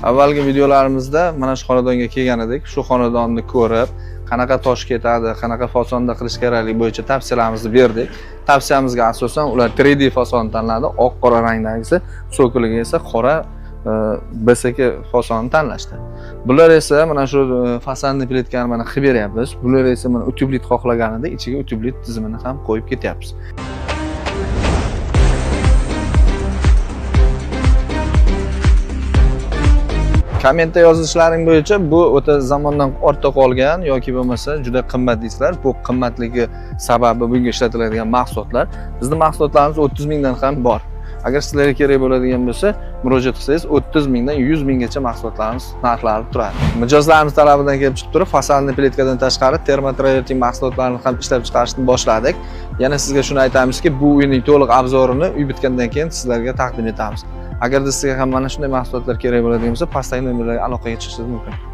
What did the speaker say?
Avvalgi videolarimizda mana shu xonadonga kelgan edik. Shu xonadonni ko'rib, qanaqa tosh ketadi, qanaqa fasonda qilish kerakligi bo'yicha tavsiyalarimizni berdik. Tavsiyamizga asosan ular 3D fason tanladi, oq qora rangdagisi, sokoliga esa qora BSK fasonni tanlashdi. Bular esa mana shu fasadni plitkani mana qilib beryapmiz. Bular esa mana uteplit xohlaganida ichiga uteplit tizimini ham qo'yib ketyapmiz. Kommentda yozishlaring bo'yicha bu o'ta zamondan ortda qolgan yoki bo'lmasa juda qimmat deysizlar. Bu qimmatligi sababi bunga ishlatiladigan mahsulotlar. Bizning mahsulotlarimiz 30 mingdan ham bor. Agar sizlarga kerak bo'ladigan bo'lsa, murojaat qilsangiz 30 mingdan 100 minggacha mahsulotlarimiz narxlari turadi. Mijozlarimiz talabidan kelib chiqib turib, fasadni plitkadan tashqari termotravertin mahsulotlarini ham ishlab chiqarishni boshladik. Yana sizga shuni aytamizki, bu uyning to'liq obzorini uy bitgandan keyin sizlarga taqdim etamiz. Agarda sizga ham mana shunday mahsulotlar kerak bo'ladigan bo'lsa, pastdagi nomerlarga aloqaga chiqishingiz mumkin.